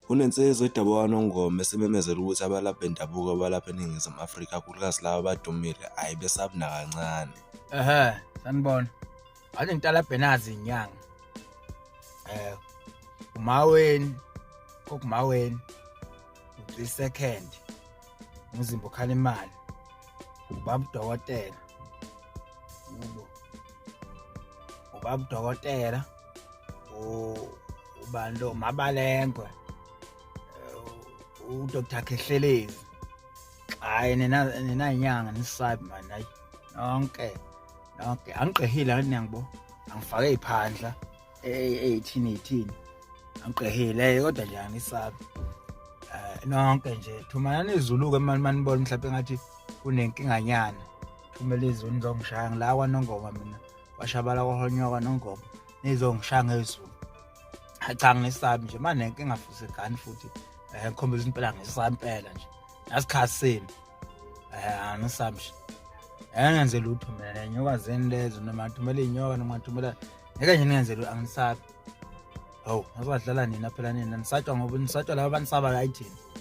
Kunensizwa edabuka KwaNongoma esimemezele ukuthi abalaphi bendabuko abalapha eNingizimu Afrika, kakhulukazi laba abadumile, ayibesabi nakancane. Ehhe, sanibona. Wathi ngitalabhe nazi inyanga. Umaweni, kokumaweni. 3 second. Umzimba ukhala imali. Ubaba udokotela. Ubo. Ubaba udokotela. Ubani lo Mabalengwe. UDr Khehlelezi. Hayi nina nina inyanga nisabi man hayi. Nonke nonke angiqehile angithi niyangibo. Angifake iphandla e-18 18. Angiqehile kodwa nje angisabi. Nonke nje thumelani izulu-ke mani manibona mhlawumbe ngathi kunenkinganyana. Thumela izulu nizongishaya ngila kwaNongoma mina. Kwashabala kwahonyoka Nongoma nizongishaya ngezulu. Cha ngisabi nje manje nenkinga futhi gani futhi ngikhombisa impela ngisaba impela nje. Nasikhathi senu. Angisabi nje. Engenze lutho mina nenyoka zeni lezo noma thumela inyoka noma thumela ngeke nje ningenze lutho angisabi. Hawu, ngazadlala nina phela nina nisatshwa ngoba nisatshwa laba abanisaba hayi thina.